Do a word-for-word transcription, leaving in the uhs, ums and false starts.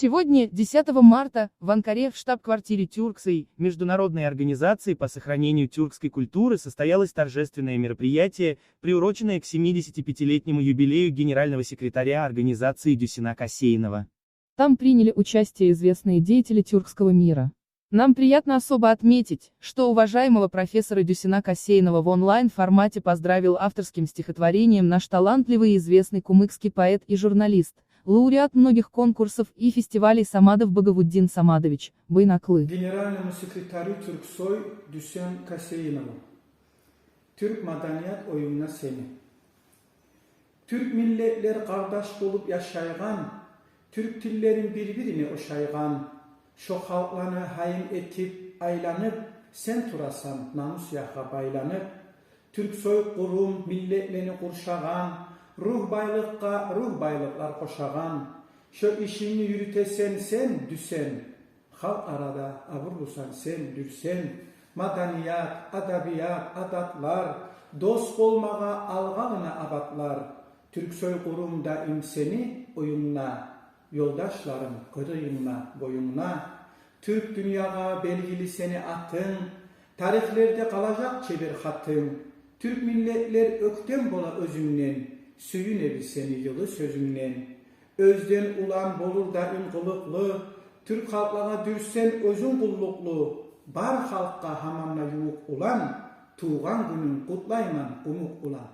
Сегодня, десятого марта, в Анкаре, в штаб-квартире Тюрксой, международной организации по сохранению тюркской культуры, состоялось торжественное мероприятие, приуроченное к семидесятипятилетнему юбилею генерального секретаря организации Дюсена Касейнова. Там приняли участие известные деятели тюркского мира. Нам приятно особо отметить, что уважаемого профессора Дюсена Касейнова в онлайн-формате поздравил авторским стихотворением наш талантливый и известный кумыкский поэт и журналист, лауреат многих конкурсов и фестивалей Самадов Багавуддин Самадович Байнаклы. Генеральному секретарю Тюрксой Дюсен Касейнову. Тюрк маданият оюнна сени. Тюрк миллетлер къардаш болуп яшайгъан, тюрк тиллерин бир-бирине ошайгъан, шо халкъланы гьайын этип айланып, сен турасан намус ягъгъа байланып. Тюрксой къурум миллетлени къуршагъан, ругь байлыкъгъа ругь байлыкълар къошагъан. Шо ишингни юрютесен сен, Дюсен. Халкъ арада абурлусан сен, Дюсен. Маданият, адабият, адатлар, дос болмагъа алгъалына абатлар. Тюрксой къурум даим сени оюнгда, ёлдашларынг къырыйынгда, боюнгда. Тюрк дюньягъа белгили сени атынг, тарихлерде къалажакъ чебер хатынг. Тюрк миллетлер оьктем бола оьзюнгден, сююне биз сени йылы сёзюнгден. Оьзден улан болур даим къылыкълы, тюрк халкълагъа, Дюсен, оьзюнг къуллукълу. Бар халкъгъа гьаман да ювукъ улан, тувгъан гюнюнг къутлайман, къумукъ улан.